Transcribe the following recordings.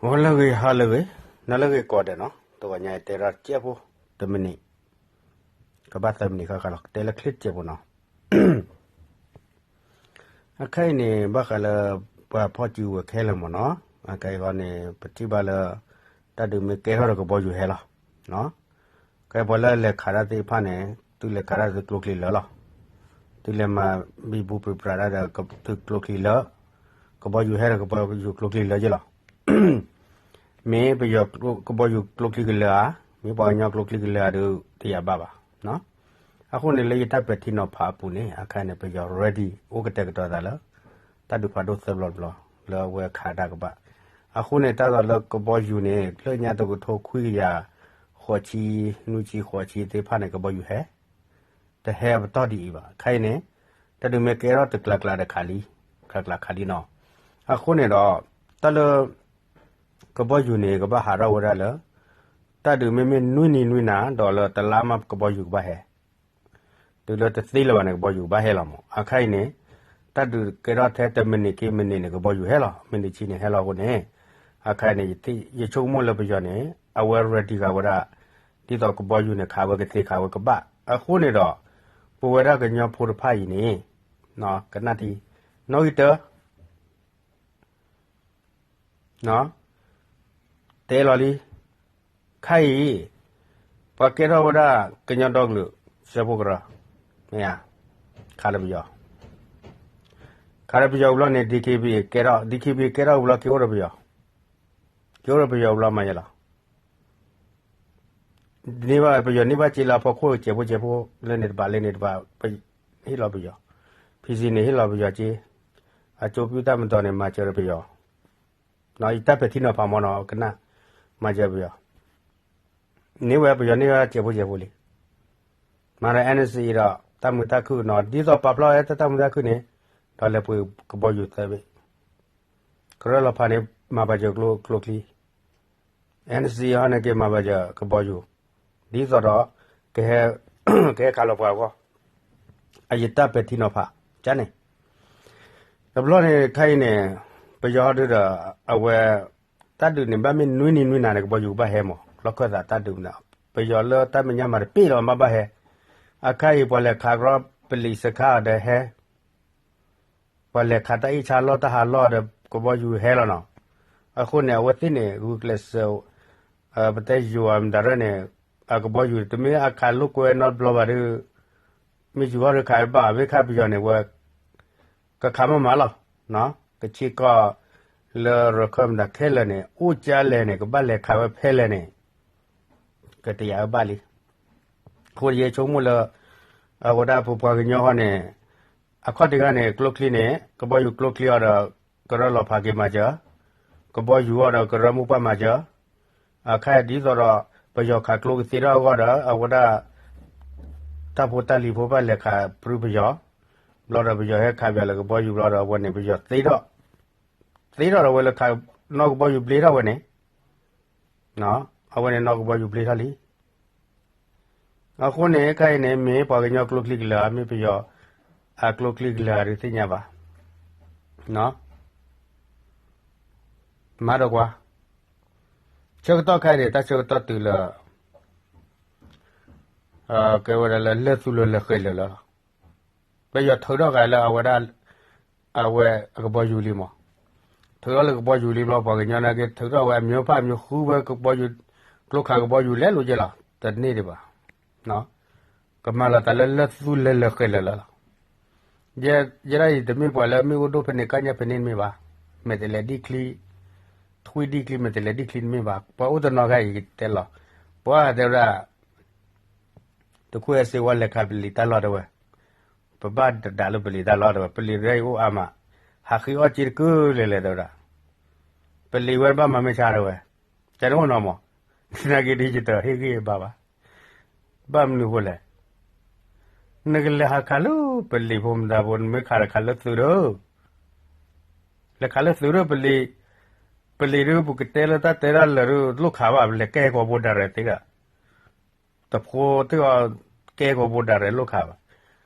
ဂီၤလၢအဂ့ၤ ဟါလၢအဂ့ၤ, နၤလၢအဂ့ၤကိးဂၤဒဲးနီၤ, တဂီၤညါအံၤတဲထီၣ်တစဲးဖိ, တမံးနံး, ကဘၣ်သၢမံးနံးဃၣ်ဃၣ်လီၤ, ကတဲလၢချ့တစဲးဖိနီၤ. အခဲအံၤန့ၣ် ဘၣ်ဃးလၢ ပှၤဖီၣ်စုကဝဲၤခဲလၢာ်မ့ၢ်နီၤ, အခဲအံၤဃီန့ၣ် ပထံၣ်ဘၣ်လၢ တၢ်ဒုးမ့ၢ်ကဲထီၣ်ဒီးကဘီယူၤဟဲလီၤ. ကဲပှၤလၢလဲၤခးတၢ်သ့ၣ်တဖၣ်န့ၣ် သုလဲၤခးတၢ်သုကျိချံလၢာ်လီၤ. သုလဲၤမၤဘံဘူပြံပြါတၢ်ဒီးသုကျိချံလၢာ်, ကဘီယူၤဟဲဒီးကဘီယူၤကျိချံလၢာ်က့လီၤ. မ့ၢ်ပယီၤကဘီယူၤကျိချံကလၢာ်ဧါ, မ့ၢ်ပှၤကညီကျိချံကလၢာ်ဧါဒီး တယၤဘၣ်ဘၣ်. အဃိန့ၣ်လၢယတၢ်ပဲာ်ထံနီၤဖးအပူၤန့ၣ် အခဲအံၤန့ၣ် ပယီၤ ready အိၣ်ကတဲာ်ကတီၤသးလၢ တၢ်ဒုးဖးဒိၣ်သၢဘျီတဘျီ လၢအဝဲခးတၢ်ကဘၣ်. အဃိန့ၣ် တၢ်သိးလၢကဘီယူၤန့ၣ် လၢညါတကထိခွံကယၤ ဃိးဆံ, နွံဆံ, ဃိးဆံသ့ၣ်တဖၣ်န့ၣ် ကဘီယူၤဟဲ တဟဲအပတီၢ်ဒ်အံၤဘၣ်. ခဲအံၤန့ၣ် တၢ်ဒုးမ့ၢ်ကဲထီၣ်တကျးကျးဒီးခးလံ, ကျးကျးခးလံနီၤ. အဃိန့ၣ်ဒီး တၢ်လၢ ကဘီယူၤန့ၣ် ကဘၣ်ဟးထီၣ်ဝဲဒၣ်လၢ တၢ်ဒုးမ့မ့ၢ်နွံနံၤနွံနၤ ဒီးလၢတလါမးကဘီယူၤကဘၣ်ဟဲ, တုၤလၢတသ့လၢၤဘၣ်န့ၣ် ကဘီယူၤကဘၣ်ဟဲလီၤမး. အခဲအံၤန့ၣ် တၢ်ဒုးကဲထီၣ်ထဲတမံးနံးခံမံးနံးန့ၣ် ကဘီယူၤဟဲလီၤ, မံးနံးဆံန့ၣ်ဟဲလီၤအဃိန့ၣ်, အခဲအံၤန့ၣ် ယဆိကမိၣ်လၢပယီၤန့ၣ် အဝဲ ready ဃာ်ဝဲဒၣ် ဒ်သိးကဘီယူၤန့ၣ် ခးဝဲကသ့ခးဝဲကဘၣ်. အဃိန့ၣ်ဒီး ပဝဲဒၣ်ကညီဖိတဖၣ်အံၤန့ၣ် ကနၣ်ထံ, နီၣ်ဂံၢ်တၢ တဲလီၤလံ, ခဲအံၤ ပှၤကဲထီၣ်ဝဲဒၣ်ကညီဒီကလုာ် စၢဖှိၣ်ကရၢ, မ့ၢ်ဧါ, ခးလၢပယီၤ, ခးလၢပယီၤဝံၤလီၤန့ၣ် DKBA ကဲထီၣ်, DKBA ကဲထီၣ်ဝံၤလီၤ က့ၤအိၣ်ဒီးပယီၤ, က့ၤအိၣ်ဒီးပယီၤဝံၤလီၤမးယဲလီၤ. န့ၢ်ဘၣ် ပယီၤန့ၢ်ဘၣ်စ့လၢအဖီခိၣ် စဲးဖိစဲးဖိ လၢန့ၣ်တဘၣ်လၢန့ၣ်တဘၣ် ဟ့ၣ်လီၤပယီၤ, PC န့ၣ်ဟ့ၣ်လီၤပယီၤစ့, အကၠိပၠူတၢ်မတီၤန့ၣ် မၤစၢၤဒီးပယီၤ, ယတၢ်ပဲာ်ထံနီၤဖးမ့ၢ်နီၤ ကနၣ်, မၤစၢၤပယီၤ, န့ၢ်ဝဲပယီၤန့ၢ်ဝဲစဲးဖိစဲးဖိလံ. မၤဒီး NCA ဒီး တၢ်မုာ်တၢ်ခုၣ်နီၤ ဒ်သိးပာ်ဖျါဝဲတၢ်မုာ်တၢ်ခုၣ်န့ၣ်, ဒီးလဲၤပှ့ၤကဘီယူၤသၢဘ့ၣ် ကရၢလီၤဖးန့ၣ် မၤဘၣ်စၢၤကျိချံ, NCA ဟီန့ၣ်က့ၤမၤဘၣ်စၢၤကဘီယူၤ, ဒ်သိးဒီး ကဟဲ, ကဟဲခးလီၤပှၤအဂီၢ်, အယတၢ်ပဲာ်ထံနီၤဖး, ကန့ၣ်, တဘျီန့ၣ်ခဲအံၤန့ၣ်, ပယီၤဟီဒုဒီး, အဝဲ, တၢ်ဒုးန့ၣ် ဘၣ်မ့ၢ်နွံနံၤနွံနၤန့ၣ် ကဘီယူၤကဘၣ်ဟဲမး လီၢ်ခၢၣ်သးတၢ်ဒုးမး, ပယီၤလၢတၢ်မဲာ်ညါမၤတပ့ၢ်လီၤမးဘၣ်ဟဲ, အခါအံၤပှၤလဲၤခးကရီပလံးစခါဒီးဟဲ ပှၤလဲၤခးတၢ်အ့ၣ်ဆါလီၢ်တၢ်ဟးလီၢ်ဒီး ကဘီယူၤဟဲလီၤနီၤ, အဃိန့ၣ် အဝဲသ့ၣ်န့ၣ် ဂုာ်ကျဲးစၢး, ပတဲယိၤအမတၤရဲၣ်န့ၣ်, အကဘီယူၤ တမ့ၢ်အခးလိာ်ကွဲနီတဘျီဘၣ်ဒီး, မ့ၢ်ယူၤအီၤဒီးခးဘၣ် မ့ၢ်ခးပယီၤန့ၣ်ဝဲ, ကခးမးမးလီၤ, ကဆ့ကီး, လၢရခၢၣ်မတၤခဲလၢာ်န့ၣ် အိၣ်ကၢလဲၣ်န့ၣ် ကဘၣ်လဲၤခးဝဲဖဲလဲၣ်န့ၣ် ကတယာ်ဝဲဘၣ်လံ. အဃိယဆိကမိၣ်လၢ အဝဲဒၣ်ပပှၤကညီဃီန့ၣ် အခီၣ်ထံးခါန့ၣ် ကျိချံန့ၣ် ကဘီယူၤကျိချံအီၤဒီး ကရၢလီၤဖးက့ၤမၤစၢၤ, ကဘီယူၤအီၤဒီးကရၢမိၢ်ပှၢ်မၤစၢၤ, အခါဒ်သိးဒီး ပယီၤခးကျိကသ့ထီၣ်အဂီၢ်ဒီး အဝဲဒၣ် တၢ်ဖိတၢ်လံၤဖိဘၣ်လဲၤခးပြူပယီၤ, ဘျီဒီးပယီၤဟဲခးပယီၤလၢကဘီယူၤဘျီဒီးအဝဲန့ၣ် ပယီၤသ့ထီၣ်, သ့ထီၣ်ဒီးဝဲလၢခး, နီၢ်ကဘီယူၤဘျ့ထီၣ်ဝဲန့ၣ် အဝဲန့ၣ်နီၢ်ကဘီယူၤဘျ့ထီၣ်လံ. အဃိန့ၣ် ခဲအံၤန့ၣ် မ့ၢ်ပှၤကညီကျိချံကလၢာ်ဧါ မ့ၢ်ပယီၤ, အကျိချံကလၢာ်ဧါဒုးသ့ၣ်ညါဘၣ်. မၤဒီးကွၢ်, ဆၢကတီၢ်ခဲအံၤန့ၣ် တၢ်ဆၢကတီၢ်တုၤလၢ ကဲဝဲဒၣ်လၢလၢၢ်သူလၢလၢၢ်ဃဲၤလၢာ်လီၤ. ပယီၤထုးထီၣ်ဃာ်လၢအဝဲဒၣ်, အဝဲအကဘီယူၤလံမး, ထုးထီၣ်လၢကဘီယူၤလံဘျီ ပှၤကညီနာ်က့ ထုးထီၣ်ဝဲအမျိုးဖးမျိုးဃုဝဲကဘီယူၤ, ကျိခးကဘီယူၤလဲၤလိာ်က့လီၤ တန့ၢ်ဒံးဘၣ်. ကမၤလီၤသးလၢလၢၢ်သူလၢလၢၢ်ဃဲၤလၢာ်လီၤ. ယဲဒၣ်အံၤတမ့ၢ်ပှၤလၢမ့ၢ်အိၣ်ဒိၣ်ဖဲန့ၣ် ကညၣ်ဖဲန့ၣ်တမ့ၢ်ဘၣ်, မဲာ်တဲးလဲးဒံၣ်ချံ, ထွံၣ်ဒံၣ်ချံ မဲာ်တဲးလဲးဒံၣ်ချံတမ့ၢ်ဘၣ်, ပှၤအိၣ်တနီၤခါအံၤတဲလီၤ, ပှၤတဲဝဲဒၣ် တခိၣ်အဲၣ်စ့ဝါလဲၤခးပလံၤတၢ်လီၢ်တဲဝဲ, ပဘၣ်ဒးလၢပလံၤတၢ်လီၢ်တဲဝဲ, ပလံၤဒ်အံၤအိၣ်အါမး, ဟးဃ့အီၣ်က့တကုလဲၤလဲၤတဲဝဲဒၣ်, ပလံၤဝဲဘၣ်မၤမ့ၢ်ဆါတဲဝဲ, တၢ်တအိၣ်နီၤမး, နာ်က့ဒ်ယတဟ့ၣ်ဂံၢ်ဘါဘၣ်, ဘၣ်မနုၤဃိလဲၣ်, နကလဲၤဟးခးလၢပလံၤဖိမတၤဖိ နမ့ၢ်ခးဒီးခးလၢသုးဒီး, လဲၤခးလၢသုးဒီးပလံၤ, ပလံၤဒ်ပကတဲလၢတၢ်တဲတၢ်လၢာ်ဒ်လိၣ်ခးဘၣ် ပလဲၤကဲကီၢ်ဘိဒၣ်ရဲၣ်သ့ဒီး တဖိသ့ၣ်အီၤကဲကီၢ်ဘိဒၣ်ရဲၣ်လိၣ်ခးဘၣ်,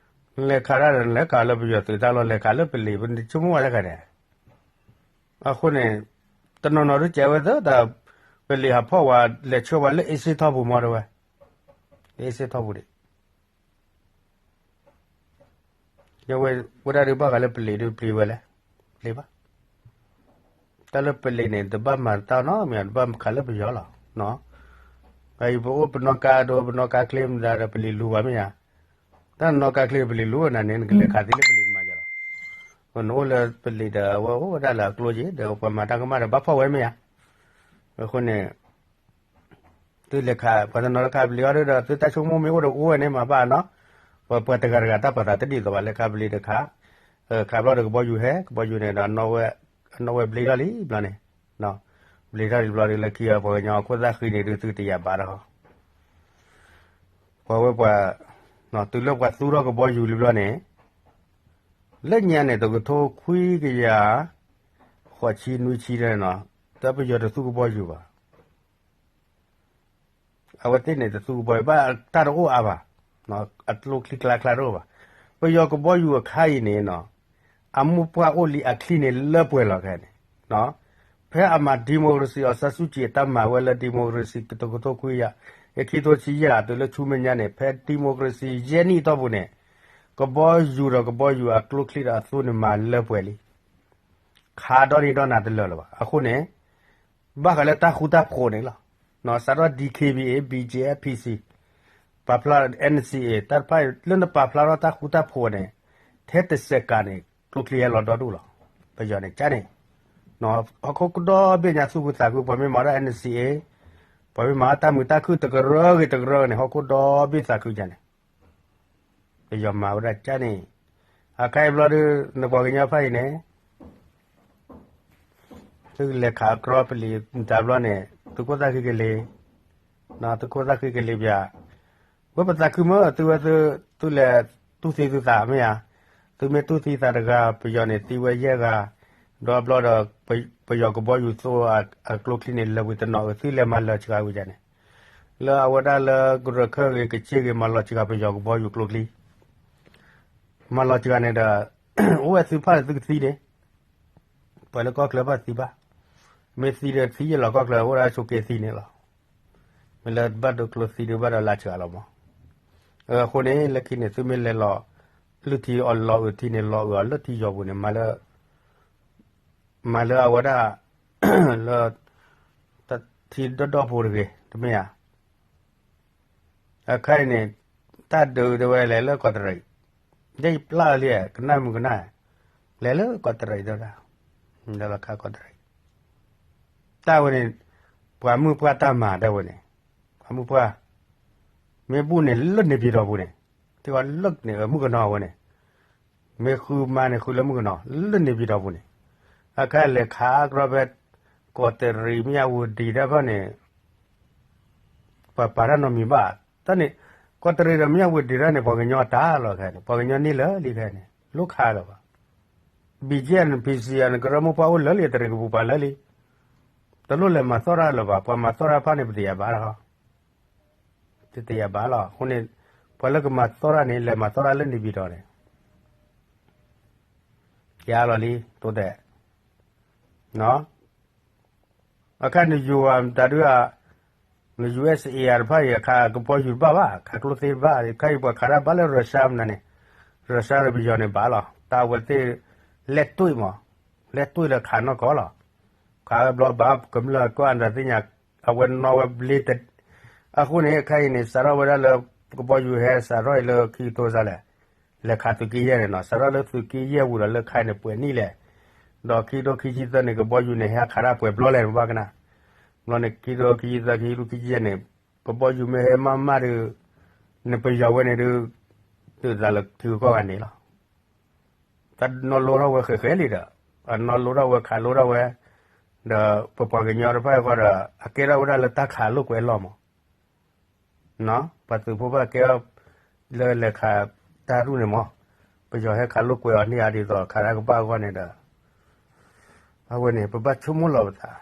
လဲၤခးတၢ်ဒီးလဲၤခးလၢပယီၤသုးတၢ်လီၢ် လဲၤခးလၢပလံၤ ပဆိကမိၣ်ဝဲတခါန့ၣ်, အဃိန့ၣ်, တနီၤနီၤဒုးကဲဝဲသၢတၢ်, ပလံၤဟးဖီၣ်ဝဲ လဲၤဆှၢဝဲလၢအ့စ့ထီၣ်ပူၤမီၤတဲဝဲ, လၢအ့စ့ထီၣ်ပူၤဒံး ဝဲဒၣ်ဒုးဘၣ်ဃးလၢပလံၤဒုးပျံၤဝဲလဲၣ်, ပျံၤဘၣ်, တၢ်လၢပလံၤန့ၣ် တဘၣ်မၤတၢ်နီတမံၤ တဘၣ်ခးလၢပယီၤလီၤ. ပအိၣ်ပနီၣ်ကါဒီးပနီၣ်ကါချ့မတၤဒီး ပလံၤလူၤဘၣ်မ့ၢ်ဧါ, တၢ်နနီၣ်ကါချ့ပလံၤလူၤနၤန့ၣ် နကလဲၤခးသံလၢပလံၤတမၤယၤလီၤ. နအိၣ်လၢပလံၤဒီး အဝဲအိၣ်ဝဲဒၣ်လၢအကျိၣ်က့ၤ ဒီးပှၤမၤတၢ်ကမၣ်ဒီးဘၣ်ဖီၣ်ဝဲမ့ၢ်ဧါ. အဃိန့ၣ် သုလဲၤခး ပှၤတနီၤလၢခးပလံၤအီၤဒီး သုတၢ်ဆိကမိၣ်မ့ၢ်အိၣ်ဒီးအိၣ်ဝဲန့ၣ် မၤဘၣ်နီၤ, ပှၤပှၤတဂၤတဂၤတၢ်ပာ်သးတဒ်သိးဘၣ် လဲၤခးပလံၤတခါ, ခးဘျီဒီးကဘီယူၤဟဲ ကဘီယူၤန့ၣ်ဒီး အနီၣ်ဝဲဘျ့ထီၣ်လံဘျီန့ၣ်, ဘျ့ထီၣ်လံဘျီဒီး လၢခံအပှၤကညီအခိၣ်သၣ်ဃံန့ၣ်ဒုး သုတယာ်ဘၣ်ဒီး ပှၤဝဲပှၤ, တုၤလၢပှၤသူထီၣ်ကဘီယူၤလံဘျီန့ၣ်, လၢညါန့ၣ် တကထိခွံကယၤ ဃိးဆံနွံဆံန့ၣ်နီၤ, တၢ်ပယီၤတသူကဘီယူၤဘၣ် အဝဲသ့ၣ်န့ၣ်တသူကဘီယူၤဘၣ် တၢ်တအိၣ်အါဘၣ်, အကျိချံကျါချါတအိၣ်ဘၣ်. ပယီၤကဘီယူၤအခါအံၤန့ၣ်နီၤ, အမိၢ်ပှၢ်အိၣ်လံအချံန့ၣ်လၢပှဲၤလီၤခဲန့ၣ်, ဖဲအမၤ democracy အီၤစၢ်ဆူၣ်ကံးအတၢ်မၤဝဲလၢ democracy တကထိခွံကယၤ ခံထိဆံယဲၢ် တုၤလၢဆူမဲာ်ညါန့ၣ် ဖဲ democracy ယဲၢ်နံၣ်အတီၢ်ပူၤန့ၣ်, ကဘီယူၤဒီးကဘီယူၤအကျိချံဒီးအသူန့ၣ်မၤလၢပှဲၤလံ ခးဒီနံၤဒီနၤတလၢာ်လၢၤဘၣ်. အဃိန့ၣ် ဘၣ်ဃးလၢတၢ်ဃူတၢ်ဖိးန့ၣ်လီၤ. စးထီၣ် D K B A, B G F, P C, ပာ်ဖျါ N C A တၢ်တဖၣ်လၢနပာ်ဖျါထီၣ်တၢ်ဃူတၢ်ဖိးန့ၣ်, ထဲတစဲးကးန့ၣ် ကျိချံဟဲလီၤဒီဒူၣ်လီၤ. ပယီၤန့ၣ်ကန့ၣ်, ဟီၣ်ခိၣ်ကဒီဘ့ၣ်ညါသူၣ်ခုသးခု ပှၤမ့ၢ်မၤဒၣ် N C A, ပှၤမ့ၢ်မၤတၢ်မုာ်တၢ်ခုၣ်တကရၢဂ့ၤတကရၢန့ၣ် ဟီၣ်ခိၣ်ဒီဘ့ၣ်သးခုညါန့ၣ် ပယီၤမၤဝဲဒၣ်ကန့ၣ်, အခါအံၤဘျီဒုး နပှၤကညီဖၣ်အံၤန့ၣ် သုလဲၤခးကြီပလံၤမတၤဘျီန့ၣ် သုခိၣ်သၣ်ဃံကလံၤ, သုခိၣ်သၣ်ဃံကလံၤပၠး, ဝဲပသးခုမၢ သုဝဲသု, သုလဲၤသူၣ်သံသုသးမ့ၢ်ဧါ, သုမ့ၢ်သူၣ်သံသးတဂၤ ပယီၤန့ၣ်သံဝဲယဲၢ်ဂၤ, ဒီးဘျီဒီး ပယီၤကဘီယူၤသိအကျိချံန့ၣ် လၢာ်ဝံၤတနီၤ သုလဲၤမၤလၢာ်စှၤဝံၤန့ၣ်, လၢအဝဲဒၣ်လၢကရၢခၢၣ်ဂ့ၤကဆ့ဂ့ၤ မၤလီၤစှၤပယီၤကဘီယူၤကျိချံ မၤလီၤစှၤန့ၣ်ဒီး အိၣ်ဝဲသုဖၣ်န့ၣ်သုကသံန့ၣ်, ပှၤလၢကီၢ်ချၢဘၣ်သံဘၣ်, မ့ၢ်သံဒီးသံယဲၢ်လီၤ ကီၢ်ချၢအိၣ်ဒၣ်ဆိးက့သံန့ၣ်လီၤ, မ့ၢ်လၢဘၣ်ဒိကျိသံဒုးဘၣ်ဒီးလၢစှၤလီၤမး, အဃိန့ၣ် လၢခံန့ၣ် သုမ့ၢ်လဲၤလီၤ လုၢ်ထံအီၤ လီၤအုးထံန့ၣ် လီၤအုးအီၤလၢထံယီၤပူၤန့ၣ် မၤလၢ မၤလၢအဝဲဒၣ် လၢ ထံဒီဒီဖိတဂ့ၤ တမ့ၢ်ဧါ, အခါအံၤန့ၣ် တၢ်ဒုးတဲဝဲလဲၤလၢကီးတရံး, ယဲယပျၢ်လံ ကနၣ်မုၢ်ကနၣ်, လဲၤလၢကီးတရံးတဲဝဲဒၣ်, လဲၤလီၤခးကီးတရံး, တၢ်ဝဲန့ၣ် ပှၤမုၢ်ပှၢ်တၢ်မၤတဲဝဲန့ၣ်, ပှၤမုၢ်ပှၢ် မ့ၢ်ဘူၣ်န့ၣ်လၢန့ၣ်ပျံၤတီၤပူၤန့ၣ်, ထံကီၢ်လၢန့ၣ်မုၣ်ကနီၤဝဲန့ၣ်, မ့ၢ်ဃုမါန့ၣ်ဃုလၢမုၣ်ကနီၤ လၢန့ၣ်ပျံၤတီၤပူၤန့ၣ်, အခါလဲၤခးကြီဖဲ ကီးတရံးမ့ၢ်အဝဲဒံးတၢ်ဖၣ်န့ၣ် ပှၤပာ်တၢ်နီတမံၤဘၣ်, တၢ်န့ၣ် ကီးတရံးဒီးမ့ၢ်အဝဲဒံးတၢ်န့ၣ် ပှၤကညီတၢ်လီၤခဲန့ၣ် ပှၤကညီန့ၢ်လၢာ်လံခဲန့ၣ် လိၣ်ခးလၢၤဘၣ်, BGF န့ၣ် PC န့ၣ် ကရၢမိၢ်ပှၢ်အိၣ်လၢာ်လံ တရံးကပူၤပာ်လၢာ်လံ, တလိၣ်လဲၤမၤသီၣ်တၢ်လၢၤဘၣ်, ပှၤမၤသီၣ်တၢ်ဖၣ်န့ၣ် ပတယာ်ဘၣ်လီၤ, တတယာ်ဘၣ်လီၤ, အဃိန့ၣ် ပှၤလၢကမၤသီၣ်တၢ်န့ၣ် လဲၤမၤသီၣ်တၢ်လၢန့ၣ်ပျံၤတီၤန့ၣ် ယါလီၤလံ တိတဲာ်, အခါန့ၣ်ယိၤမတၤဒုးဧါ, န U S A တဖၣ်အံၤ အခါကဘီယူၤတဘၣ်ဘၣ်, ခးကျိသ့တဘၣ်, အခါအံၤပှၤခးတၢ်ဘၣ်လၢ Russia မနၤန့ၣ်, Russia ဒီးပယီၤန့ၣ်ဘၣ်လီၤ, တၢ်အဝဲသ့ၣ် လဲၣ်တွံၣ်မး, လဲၣ်တွံၣ်လၢခးနီၢ်ကီၢ်လီၤ, ခးဝဲဘျီဘၣ်ကမျၢၢ်ကီၢ်အန္တရာယ်သ့ၣ်ညါ, အဝဲနီၣ်ဝဲဘျ့တ, အဃိန့ၣ် အခါအံၤန့ၣ် စးထီၣ်ဝဲဒၣ်လၢ ကဘီယူၤဟဲစးထီၣ်အံၤလၢခံကထိစးလဲၣ် လဲၤခးသုးက့ယဲၢ်န့ၣ်နီၤ, စးထီၣ်လၢသုးက့ယဲၢ်ဝံၤဒီးလၢခါအံၤန့ၣ်ပှဲၤနံၣ်လဲၣ်, ဒီးခံကထိခံဆံသၢန့ၣ် ကဘီယူၤန့ၣ် ဟဲခးတၢ်ပှဲၤဘျီလဲၣ် နဘၣ်ကနၣ်, ဘျီန့ၣ် ခံကထိခံဆံသၢ ခံကထိခံဆံယဲၢ်န့ၣ် ကဘီယူၤမ့ၢ်ဟဲမးမးဒီး နပယီၤဝဲန့ၣ်ဒုး ဒုးသးလၢထံဂုၤကီၢ်ဂၤန့ၣ်လီၤ. တၢ်နီၣ်လိထီၣ်ဝဲဃဲးဃဲးလံဒီး အနီၣ်လိထီၣ်ဝဲခးလိထီၣ်ဝဲ ဒီးပပှၤကညီတဖၣ်အဂီၢ်ဒီး အကဲထီၣ်ဝဲဒၣ်လၢတၢ်ခးလိာ်ကွဲအလီၢ်မး, ပှၤသုးဖိဘၣ်ကဲထီၣ် လၢလဲၤခးတၢ်ဒူၣ်န့ၣ်မး, ပယီၤဟဲခးလိာ်ကွဲအီၤန့ၢ်အါဒ်သိး ခးတၢ်ကဘၣ်အဂီၢ်န့ၣ်ဒီး အဝဲန့ၣ် ပဘၣ်ဆိကမိၣ်လီၤပသး,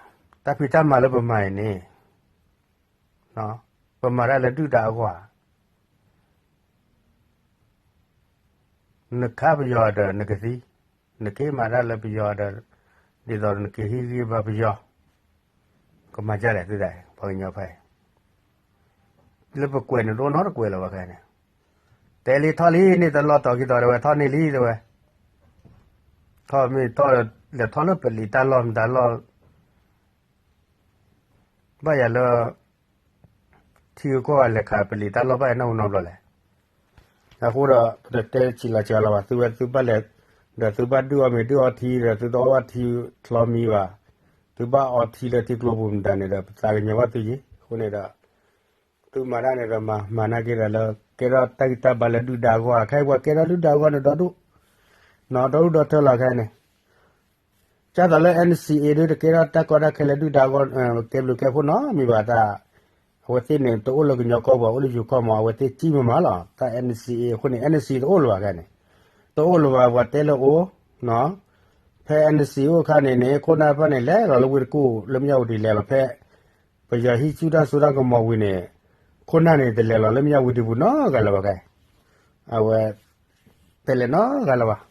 တၢ်ဖံးတၢ်မၤလၢပမၤအံၤန့ၣ် ပမၤတၢ်လၢဒုၣ်ဒါအဂီၢ်ဧါ, နခးပယီၤဒီးနကသံ, နက့ၤမၤတၢ်လၢပယီၤဒီး ဒ်သိးနက့ၤဟံးဂံၢ်ဘါပယီၤ ကမၤဒ်လဲၣ်သုသး ပှၤကညီဖဲအံၤ လၢပကွဲးန့ၣ်တအိၣ်နီတကွဲးလၢၤဘၣ်ခဲန့ၣ်, တဲလံထီၣ်လံန့ၣ်တလီၢ်တီၤခံတီၤတဲဝဲထီၣ်န့ၢ်လံတဲဝဲ, ထီၣ်မ့ၢ်ထီၣ်လဲၤထီၣ်လၢပလံၤတၢ်လီၢ်မတၤလီၢ် ဘၣ်ယၤလၢ ထံဂုၤကီၢ်ဂၤလဲၤခးပလံၤတၢ်လီၢ်ဘၣ်ယၤနၢ်ဟူနီတဘျီလဲၣ်. အဃိဒီး ပတတဲဆံးလီၤစှၤလီၤဘၣ် သုဝဲသုဘၣ်လဲၤ ဒီးသုဘၣ်ဒုးအီၣ်မ့ၤဒုးအီထံဒီးသုတအီၣ်ဘၣ်ထံချီမံဘၣ်, သုဘၣ်အီထံလၢထံကျိပူၤမတၤန့ၣ်ဒီး ပသးကညီၤဘၣ်သုယံၤ အဃိန့ၣ်ဒီး သုမၤတၢ်န့ၣ်ဒီးမၤ မၤနာ်က့ဒီးလၢ ကဲထီၣ်တၢ်ဂံၢ်တၢ်ဘါလၢဒုၣ်ဒါအဂီၢ် ခဲအံၤပှၤကဲထီၣ်ဒုၣ်ဒါအဂီၢ်န့ၣ်ဒီဒူၣ်, ဒီဒူၣ်ဒီထၢလီၤခဲအံၤန့ၣ် ကၢ်သိးလၢ NCA ဒုးတကဲထီၣ်တၢ်ကီတၢ်ခဲလၢဒုၣ်ဒါအဂီၢ် ကဲဘျုးကဲဖှိၣ်နီတမံၤဘၣ်တၢ်, အဝဲသ့ၣ်န့ၣ် တအိၣ်လၢကညီကီၢ်ပူၤ အိၣ်လၢယိၤကီၢ်မး အဝဲသ့ၣ်စံၣ်မးမးလီၤ တၢ် NCA အဃိန့ၣ် NCA တအိၣ်လၢၤဘၣ်ခဲန့ၣ်, တအိၣ်လၢၤဘၣ် ပှၤတဲလၢအိၣ်, ဖဲ NCA အိၣ်အခါန့ၣ်န့ၣ် ခိၣ်နၢ်တဖၣ်န့ၣ် လဲၤလီၤလၢဝ့ၢ်တကူၣ် လၢမၠၣ်ဝတံၤလဲၤလီၤဖဲ ပယီၤဟံးဆူၣ်တၢ်စိတၢ်ကမီၤဝံၤန့ၣ်, ခိၣ်နၢ်န့ၣ် တလဲၤလီၤလၢမၠၣ်ဝတံၤပူၤနီတဂၤလၢၤဘၣ်ခဲ, အဝဲ တလဲၤနီတဂၤလၢၤဘၣ်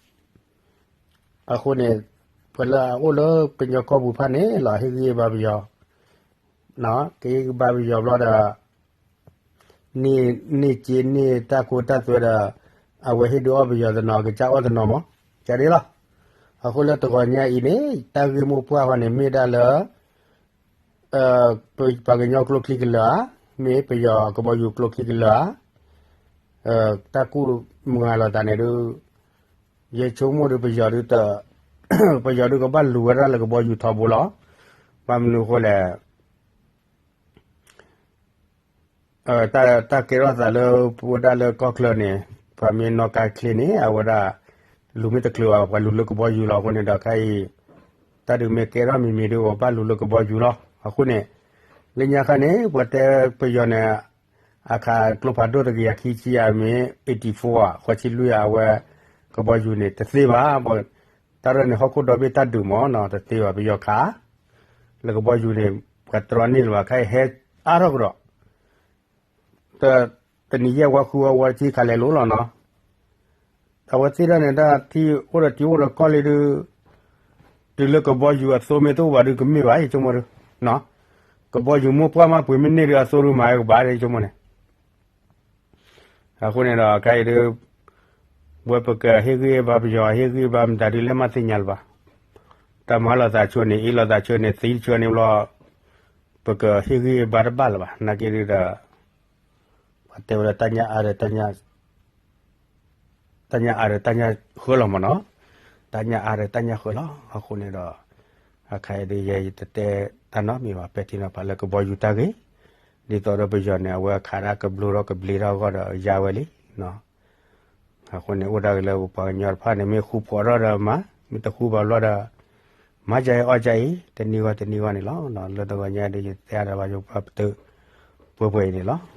အဃိန့ၣ် ပှၤလၢအအိၣ်လၢကညီကီၢ်ပူၤတဖၣ်န့ၣ်လီၤ ဟ့ၣ်ဂံၢ်ဟ့ၣ်ဘါပယီၤ, ကဟ့ၣ်ဂံၢ်ဘါပယီၤဘျီဒီး န့ၢ်စ့န့ၢ်တၢ်ခိတၢ်သွဲဒီး အဝဲဟ့ၣ်ဒုးအီၣ်ပယီၤတနီၤ ကစၢ်အီၣ်တနီၤမး, ကဒ်လီၤ. အဃိလၢတဂီၤညါအံၤန့ၣ် တၢ်ဂ့ၢ်မိၢ်ပှၢ်ဃီန့ၣ် မ့ၢ်ဒၣ်လၢ ပှၤကညီကျိချံကလၢာ်ဧါ, မ့ၢ်ပယီၤကဘီယူၤကျိချံကလၢာ်ဧါ, တၢ်ကူၣ်မုာ်ဂၤလိာ်သးန့ၣ်ဒုး ယဆိကမိၣ်ဒုး ပယီၤဒုး ပယီၤဒုးကဘၣ်လူၤဝဲဒၣ်လၢကဘီယူၤထီဘိလီၤ. ဘၣ်မနုၤအဃိလဲၣ် တၢ်ကဲထီၣ်သးလၢပဝဲဒၣ်လၢကီၢ်ချၢန့ၣ် ပှၤမ့ၢ်နီၣ်ကါချ့န့ၣ် အဝဲဒၣ် လူၤမ့ၢ်တချုးဘၣ် ပှၤလူၤလၢကဘီယူၤလီၤ. အဃိန့ၣ်ဒီးခဲအံၤ တၢ်ဒုးမ့ၢ်ကဲထီၣ်မံၤမံၤဒုး ပဘၣ်လူၤလၢကဘီယူၤလီၤ. အဃိန့ၣ် လၢညါခါန့ၣ် ပှၤတဲပယီၤန့ၣ် အခးကျိဖးဒိၣ်တကယၤခံဆံယၤမ့ၢ် eighty four ဧါ ဃိးဆံလွံၢ်ဧါ အဝဲ ကဘီယူၤန့ၣ် တသ့ဘၣ်. တၢ်ရဲၣ်န့ၣ် ဟီၣ်ခိၣ်ဒီဘ့ၣ်တၢ်ဒုးမးနီၤ တသ့ဘၣ် ပယီၤခး လၢကဘီယူၤန့ၣ် ပှၤတြီန့ၢ်လၢၤဘၣ် ခဲအံၤဟဲအါထီၣ်ကဒီး တနံၤယဲၢ်ဝါဃုအဝဲတဆံခးလဲၤလိၤလီၤနီၤ. အဝဲသ့ၣ်ဒၣ်န့ၣ် တၢ်ထံၣ်အိၣ်ဒီးထံအိၣ်ဒီးကီၢ်လံဒုး တုၤလၢကဘီယူၤအသိမ့ၢ်တအိၣ်ဘၣ်ဒုးကမ့ၢ်ဘၣ် ယဆိကမိၣ်ဒုး ကဘီယူၤမိၢ်ပှၢ်မးပှ့ၤမ့ၢ်န့ၢ်ဒုးအသိဒုးမၤဝဲကဘၣ် ယဆိကမိၣ်န့ၣ် အဃိန့ၣ်ဒီးခဲအံၤဒုး ဝဲပကဟ့ၣ်ဂံၢ်ဟ့ၣ်ဘါပယီၤ ဟ့ၣ်ဂံၢ်ဟ့ၣ်ဘါမတၤဒုးလဲၣ်မးသ့ၣ်ညါလၢၤဘၣ်. တၢ်မၤလိာ်သးဆိန့ၣ် အ့ၣ်လိာ်သးဆိန့ၣ် သံတဆိန့ၣ်ဘျီ ပကဟ့ၣ်ဂံၢ်ဟ့ၣ်ဘါတဘၣ်လၢၤဘၣ်. နာ်က့ဒုးဒီး ပှၤတဲဝဲဒၣ်တၢ်ညၣ်အါဒီး တၢ်ညၣ်အါဒီးတၢ်ညၣ်ဃၢလီၤမးနီၤ. တၢ်ညၣ်အါဒီးတၢ်ညၣ်ဃၢလီၤ. အဃိန့ၣ်ဒီး အခါအံၤဒုးယဲယတတဲတၢ်နီတမံၤဘၣ် ပဲာ်ထံနီၤဖးလၢကဘီယူၤတၢ်ဂ့ၢ် ဒ်သိးဒီးပယီၤန့ၣ် အဝဲအခးဒၣ်ကဘျိထီၣ်ကဘျ့ထီၣ်အဂီၢ်ဒီးယါဝဲလံ. အဃိန့ၣ် အိၣ်ဒၣ်က့ၤလၢပပှၤကညီတဖၣ်န့ၣ် မ့ၢ်ဃူဖိးထီၣ်ဒီးမၤ မ့ၢ်တဃူဘၣ်ဘျီဒီး မၤကအံၤအီၣ်ကအံၤ တနံၤဂီၢ်တနံၤဂီၢ်န့ၣ်လီၤ. လၢတဂီၤညါဒုးယတဲအါဒီးဘၣ်ယိၤပှၢ်ပတုာ် ပှဲၤပှဲၤအံၤန့ၣ်လီၤ.